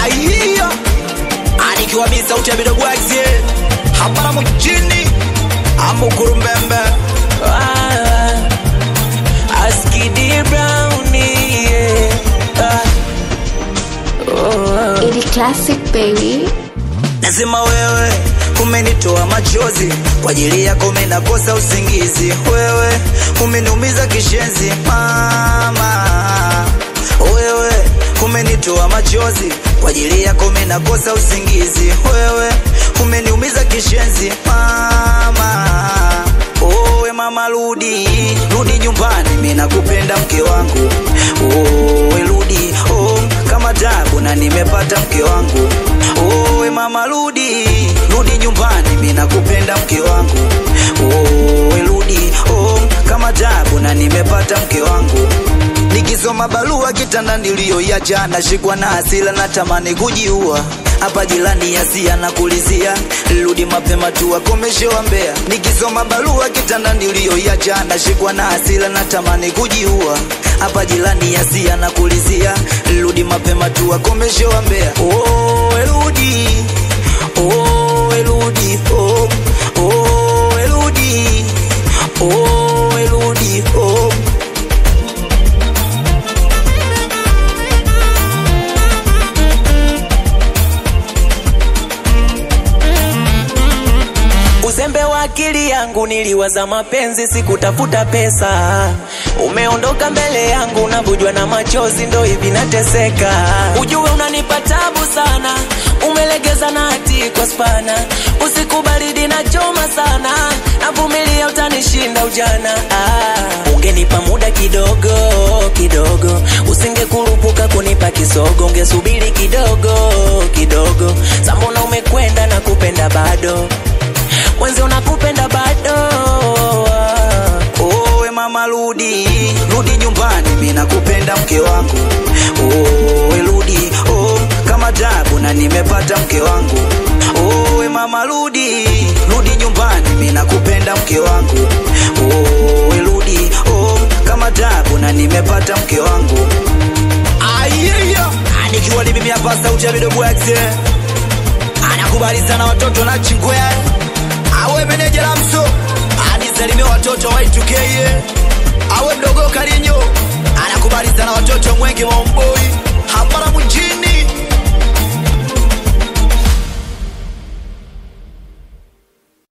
Aiya, anikiwa mimi sauti ya midogo yake hapana mjini amukurumbembe Askidi Brownie, yeah. Oh. Ili classic baby. Nasema wewe umenitoa machozi, kwa ajili yako mimi nakosa usingizi. Wewe umeniumiza kishenzi mama. Wewe umenitoa machozi, kwa ajili yako mimi nakosa usingizi. Wewe umeniumiza kishenzi mama. Owe mama rudi, rudi nyumbani, mimi nakupenda mke wangu. Owe rudi, oh, kama tabu na nimepata mke wangu. Owe mama rudi, rudi nyumbani, mimi nakupenda mke wangu. Owe rudi, oh, kama tabu na nimepata mke wangu. Nikisoma barua kitanda niliyoiacha, nashikwa na hasira natamani kujiua. Hapa jirani Asia na kulizia, rudi mapema tu akomeshe wambea. Nikisoma barua kitanda niliyoiacha, nashikwa na hasira natamani kujiua. Hapa jirani Asia na kulizia, rudi mapema tu akomeshe wambea. Oh rudi, oh rudi, oh, oh rudi, oh rudi, oh. Uzembe wa akili yangu niliwaza mapenzi, sikutafuta pesa. Umeondoka mbele yangu navujwa na machozi, ndo hivi nateseka. Ujue unanipa tabu sana, umelegeza na hati kwa spana. Usiku baridi na choma sana, navumilia utanishinda ujana. Ungenipa muda kidogo kidogo, usingekurupuka kunipa kisogo. Ungesubiri kidogo kidogo, sambona umekwenda na kupenda bado mwenzi unakupenda bado. Owe mama rudi, rudi nyumbani, mimi nakupenda mke wangu. Owe rudi, oh, kama tabu na nimepata mke wangu. Owe mama rudi, rudi nyumbani, mimi nakupenda mke wangu. Owe rudi, oh, kama tabu na nimepata mke wangu. Aiya, nikiwa ni mimi hapa sauti ya midogo yake. Anakubali sana watoto na chingwea. Awe meneja Lamso, anisalimie watoto wa Y2K. Awe mdogo Karinyo, anakubali sana watoto Mwenge Momboi.